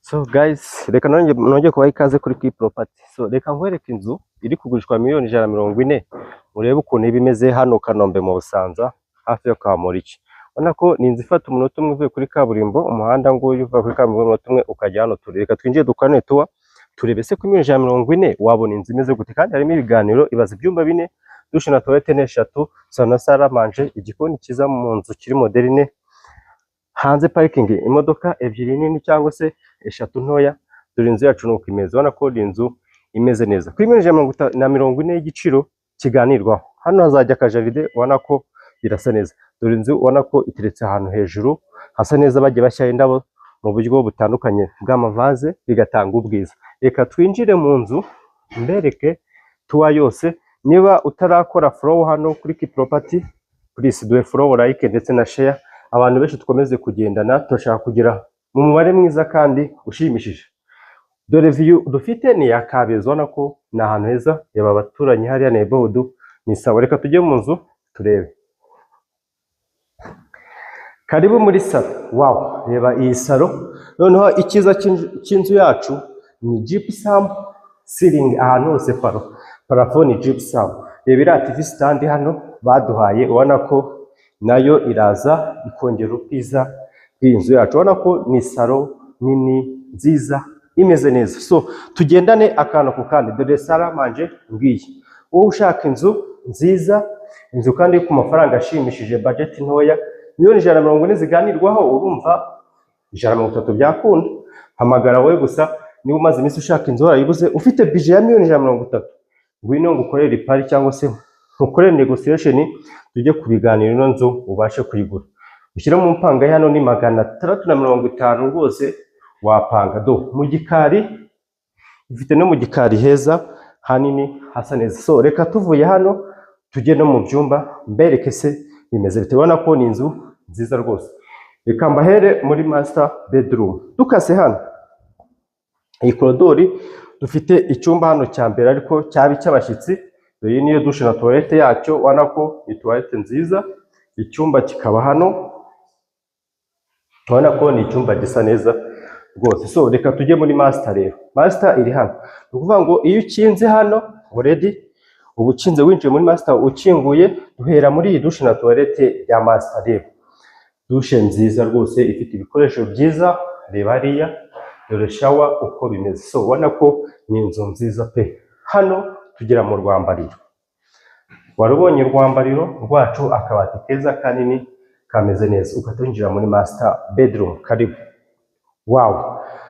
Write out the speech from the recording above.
So guys, reka nongeye kubaha ikaze kuri Key Property. So reka nkwereke inzu iri kugurishwa miliyoni 140, urebe ukuntu iba imeze hano Kanombe mu Busanza, hafi yo kwa Murici. Ubona ko ni inzu ifata umunota umwe uvuye kuri kaburimbo, umuhanda nguyu uva kuri kaburimbo umunota umwe ukajya hano turi. Reka twinjire dukorane tour, turebe se ku miliyoni 140 wabona inzu imeze gute, kandi harimo ibiganiro. Ibaza ibyumba bine, douche na toilette n'eshatu, salon na salle à manger, igikoni cyiza mu nzu kiri moderne, hanze parking imodoka ebyiri nini cyangwa se eshatu ntoya. Dore inzu yacu nuko imeze, ubona ko ni inzu imeze neza kuri miliyoni 140 y'igiciro kiganirwaho. Hano hazajya akajaride, ubona ko birasa neza. Dore inzu, ubona ko iteretse ahantu hejuru hasa neza, bagiye bashyiraho indabo mu buryo butandukanye bw'amavaze, bigatanga ubwiza. Reka twinjire mu nzu mbereke tour yose. Niba utarakora follow hano kuri Key Property, please duhe follow, like ndetse na share, abantu benshi dukomeze kugendana. Turashaka kugera mu mubare mwiza kandi ushimishije. Dore view dufite ni iya Kabeza, ubona ko ni ahantu heza. Reba abaturanyi hariya, neighborhood ni sawa. Reka tujye mu nzu turebe. Karibu muri salon. Wow, reba iyi salon. Noneho icyiza cy'inzu yacu ni gypsum ceiling ahantu hose, plafond ni gypsum. Reba iriya TV stand hano baduhaye, ubona ko nayo iraza ikongera ubwiza bw'iyi nzu yacu. Ubona ko ni salon nini nziza imeze neza. So tugendane akantu ku kandi. Dore salle à manger ngiyi. Wowe ushaka inzu nziza, inzu kandi ku mafaranga ashimishije, budget ntoya, miliyoni 140 ziganirwaho, urumva 130 byakunda. Hamagara wowe gusa niba umaze iminsi ushaka inzu warayibuze, ufite budget ya miliyoni 130, ngwino ngukorere ipari cyangwa se nkukorere negotiation, tujye kubiganira, ino nzu ubashe kuyigura. Ushyire mu mpanga hano ni 650 rwose wapanga. Do mu gikari ifite, no mu gikari heza hanini hasa neza. So reka tuvuye hano tujye no mu byumba mbereke se bimeze bite. Ubona ko ni inzu nziza rwose. Reka mbahere muri master bedroom. Dukase hano iyi korodori, dufite icyumba hano cya mbere ariko cyaba icy'abashyitsi. Iyi niyo douche na toilette yacyo, ubona ko ni toilette nziza. Icyumba kikaba hano, ubona ko ni icyumba gisa neza rwose. So reka tujye muri master rero. Master iri hano, ni ukuvuga ngo iyo ukinze hano already uba ukinze, winjiye muri master ukinguye. Duhera muri iyi douche na toilette ya master. Rero douche nziza rwose, ifite ibikoresho byiza. Reba hariya, dore shower uko bimeze. So ubona ko ni inzu nziza pe. Hano tugera mu rwambariro. Wari ubonye urwambariro rwacu, akabati keza kanini kameze neza, ugahita winjira muri master bedroom. Karibu. Wow,